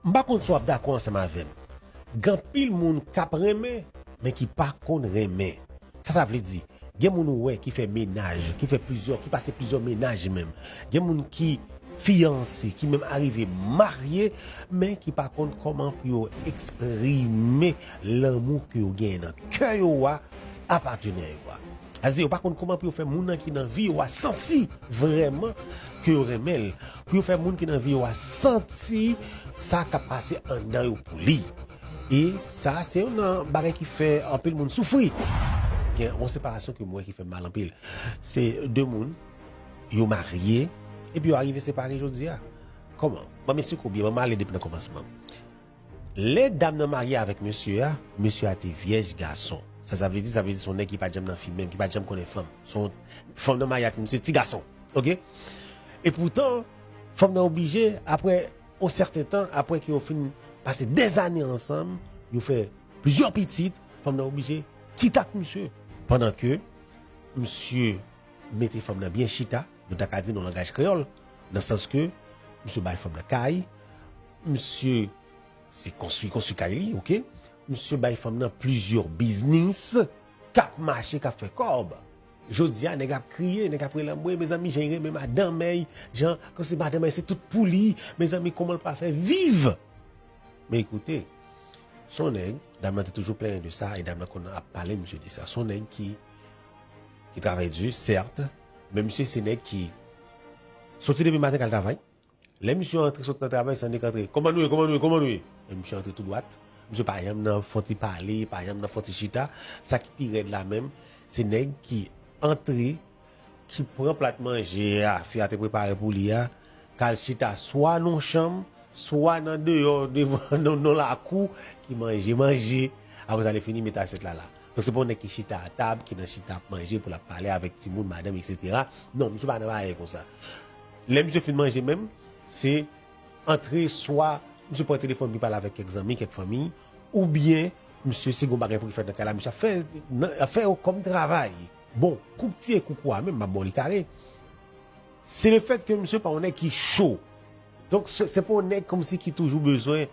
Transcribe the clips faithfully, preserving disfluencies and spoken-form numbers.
M pa konn si w ap dakò ansanm avè m. Gen anpil moun k ap renmen, men ki pa konn renmen. Sa sa vle di? Gen moun ou wè ki fè mennaj, ki fè plizyè, ki pase plizyè mennaj menm. Gen moun ki fiyanse, ki menm arive marye, men ki pa konn kòman pou yo eksprime lanmou ke yo genyen nan kè yo a, a patenè yo a. Sa vle di yo pa konn kòman pou yo fè moun nan ki nan vi yo a santi vrèman ke yo renmen l. Pou yo fè moun ki nan vi yo a santi sa k ap pase anndan yo pou li. E sa, se youn nan bagay ki fè anpil moun soufri. Gen yon separasyon ke m wè ki fè m mal anpil. Se de moun, yo marye, epi yo arive separe jodi a. Kòman? Ban m esplike w byen, ban m ale depi nan kòmansman. Lè dam nan marye avèk mesye a, mesye a te vyèj gason. Sa sa vle di? Sa vle di se yon nèg ki pa t janm nan fi menm, ki pa t janm konnen fanm. Se yon fanm nan marye ak mesye ti gason. Oke? E poutan, fanm nan oblije, apre yon sèten tan, apre ke yo fin pase dèzane ansanm, yo fè plizyè pitit, fanm nan oblije kite ak misye. Pandan ke misye mete fanm nan byen chita, nou ta ka di nan langaj kreyòl, nan sans ke misye bay fanm nan kay, misye se konstwi, konstwi kay li, oke? Misye bay fanm nan plizyè biznis k ap mache, k ap fè kòb. Jodi a, nèg ap kriye, nèg ap rele anmwe, mezanmi, jan li renmen madanm li, jan, kòmsi madanm li se tout pou li, mezanmi, kòman l pral fè viv? Men ekoute, se yon nèg, dam nan te toujou plenyen de sa, e dam nan konn ap pale misye de sa. Se yon nèg ki, ki travay di, sèt, men misye se nèg ki soti depi maten k al travay. Lè misye antre sot nan travay, se yon nèg antre. Kòman nou ye, kòman nou ye, kòman nou ye? E misye antre tou dwat. Misye pa janm nan fè yon ti pale, pa janm nan fè yon ti chita. Sa ki pi rèd la menm, se nèg ki antre, ki pran plat manje a, fi a te prepare pou li a, k al chita swa nan yon chanm, swa nan deyò, devan, nan, nan lakou, ki manje, manje. Apre sa, lè fini, mete asyèt la la. Donk, se pa yon nèg ki chita a tab, ki nan chita ap manje pou l ap pale avèk timoun, madanm, etsetera. Non, misye pa nan bagay konsa. Lè misye fin manje menm, se antre swa misye pran telefòn pou l pale avèk kèk zanmi, kèk fanmi, oubyen misye, si gen yon bagay pou l fè nan kay la, misye ap fè, nan, ap fè yo kòm travay. Bon, koup ti e koukou a menm, m ap ba w li kare. Se lefèt ke misye pa yon nèg ki cho. Donk, se, se pa yon nèg kòmsi ki toujou bezwen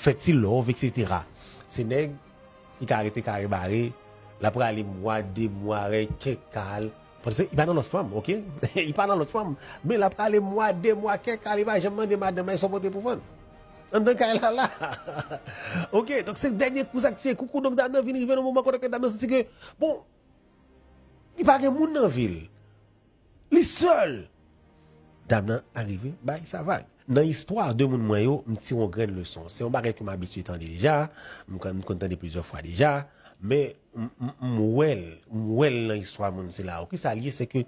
fè ti love, etsetera. Se nèg ki ka rete kare bare, l ap rale mwa, de mwa, rèy, kèk kal. Paske li pa nan lòt fanm, oke? Li pa nan lòt fanm. Men l ap rale mwa, de mwa, kèk kal, li pa janm mande madanm li sa w pote pou vann. Anndan kay la la. Oke, donk se dènye kou sa k tiye koukou, donk dam nan vin rive nan moman kote ke dam nan santi ke, bon, li pa gen moun nan vi l. Li sèl. Dam nan arive bay sa vag. Nan istwa de moun mwen yo, m tire yon grenn leson. Se yon bagay ke m abitye tande deja, m konn, m konn tande plizyè fwa deja, men m, m, m wè l, m wè l nan istwa moun sila yo. Kisa l ye? Se ke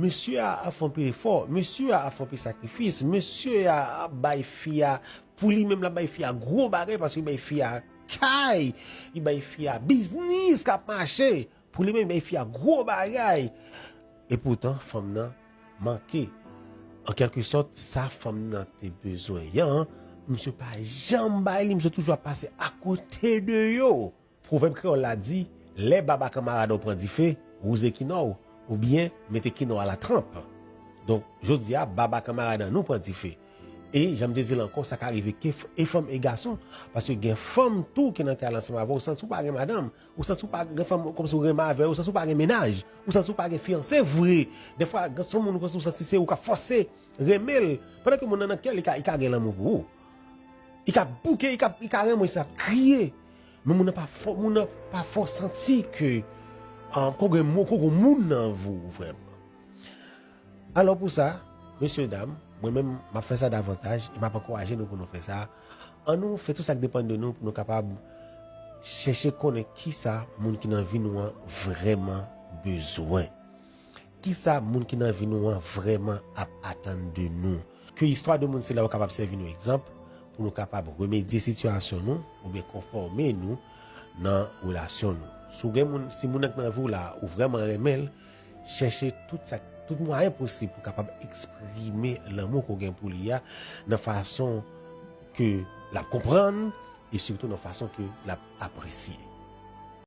mesye a ap fè anpil efò, mesye a ap fè anpil sakrifis, mesye a ap bay fi a, pou li menm l ap bay fi a gwo bagay, paske li bay fi a kay, li bay fi a biznis k ap mache. Pou li menm, bay fi a gwo bagay. Epoutan, fanm nan manke. An kèlke sòt, sa fanm nan te bezwen an, misye pa janm bay li, misye toujou ap pase akote de yo. Pwovèb kreyòl la di, lè baba kanmarad ou pran dife, wouze kinò w, oubyen mete kinò a la tranp. Donk, jodi a, baba kanmarad an nou pran dife. E, jan m te di l ankò, sa ka rive ke f-, e fanm e gason. Paske gen fanm tou ki nan kay la ansanm avè w, ou santi w pa gen madanm. Ou santi w pa gen fanm kòmsi w renmen avè l, ou santi w pa gen mennaj, ou santi w pa gen fiyanse vre. Dèfwa, gen son moun kòmsi w santi se ou k ap fòse renmen l. Pandan ke moun nan nan kè l, li ka, li ka gen lanmou pou ou. Li ka bouke, li ka, li ka renmen w, sa ap kriye. Men moun nan pa fè w, moun nan pa fè w santi ke, ah, ke w gen mo-, ke w gen moun nan vi w vrèman. Alò pou sa, mesye dam, mwen menm, m ap fè sa davantaj e m ap ankouraje nou pou nou fè sa. Annou fè tout sa k depann de nou pou nou kapab chèche konnen kisa moun ki nan vi nou an vrèman bezwen. Kisa moun ki nan vi nou an vrèman ap atann de nou. Ke istwa de moun sila yo kapab sèvi nou egzanp pou nou kapab remedye sitiyasyon nou oubyen konfòme nou nan relasyon nou. Si w gen moun, si moun nan k nan vi w la, ou vrèman renmen l, chèche tout sa, tout mwayen posib pou w kapab eksprime lanmou ke w gen pou li a nan fason ke l ap konprann e sitou nan fason ke l ap apresye.